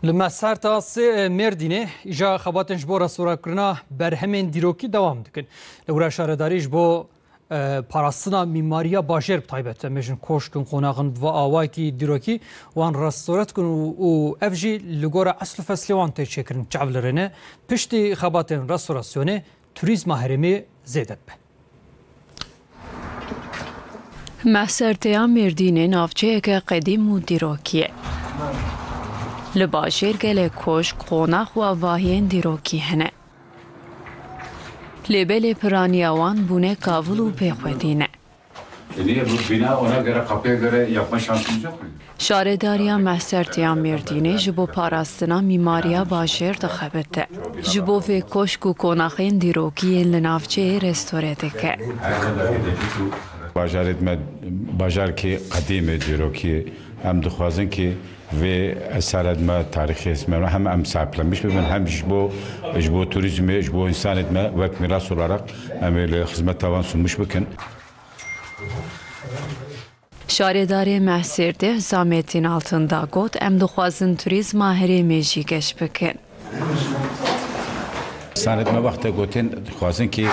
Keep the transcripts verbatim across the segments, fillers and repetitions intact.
Li Meserta sê Mêrdînê îja xebatên ji bo restorekirina berhemên dîrokî dewam dikin. Li wira şaredarî ji bo, e, parastina mîmariya bajêr bi taybet, em bêjin koşk in, qonax in, bi va awayekî dîrokî wan restore dikin û, û ev jî li gora esl û feslê wan tê çêkirin. Çav li rê ne, piştî xebatên restorasyonê turîzma herêmê zêde dibe. Mehserteya Mêrdînê navçeyeke qedîm û dîrokî ye. Li bajêr gelek koşk, qonax û avahiyên dîrokî hene. Lê belê piraniya wan bûne kavil û pêxwedî ne. Niye bu bina ona göre, kapıya göre yapma şansımız yok muydu? Şaredariya Mehsertiya Mêrdînê ji bo parastina mîmariya bajêr dixebite. Ji bo vê koşk û konaxên dîrokî yên li navçeyê restore dike. Bajarê me bajarkê qedîm e, dîrokî. Em dixwazin ki vê eserê me, tarîxê me hem em sahiplenmiş bibin, hem ji bo, ji bo turizmê, ji bo însanê me wek miras olarak em ê li xizmeta wan sunmuş bikin. Şaredarê Mehsêrdê Hüsamettin Altın da got, em dixwazin turîzma herêmê jî geş bikin. Sanetme wexte gotin, dixwazin ki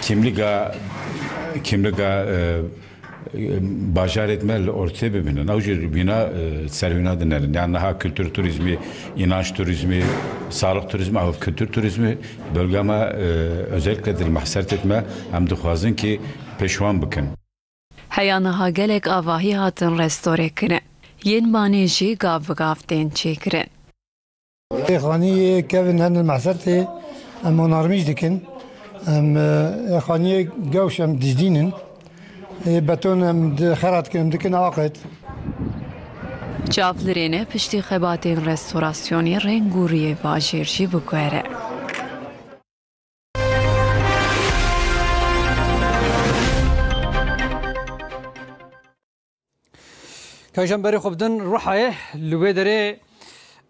kimliga, kimliga, e, e, bajarê me li ortê bibinin. Ew jî wîna, e, ser wîna dinerin. Yani niha kültür turizmi, inanç turizmi, sağlık turizmi, ew kültür turizmi bölgeme, e, özellikle dil mahsertet me em dixwazin ki pêşwan bikin. Heya niha gelek avahî hatin restore kirin. Yên banê jî gav bi gav tên çêkirin. Ê xanî yê kevin hen li Mehsertê em onarmîş dikin. Em, e, ê xaniyê gewş em dijdînin. Ê beton em di-, xera dikin, em dikin aqet. Çav li rê ne piştî xebatên restorasyonê reng û riyê bajêr jî biguhere. Ka ji em berê xwe bidin Ruhayê, li wê derê,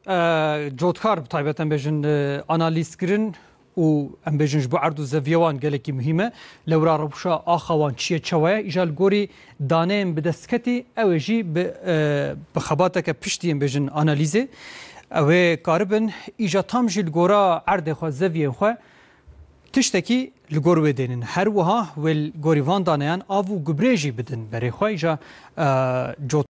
e, cotkar bi taybet em bêjin, e, analîzkirin û em bêjin ji bo erd û zeviya wan gelekî muhîm e. Lewra rewşa axa wan çi ye, çawa ye? Îja li gorî daneyên bi dest ketî, ew ê jî bi, e, bi xebateke piştî em bêjin analîzê. Ew ê karibin îja tam jî li gora erdê xwe, zeviyên xwe, tiştekî li gor wê dênin. Her wiha wê li gorî van daneyan av û gubrê jî bidin berê xwe. Îja, e, cot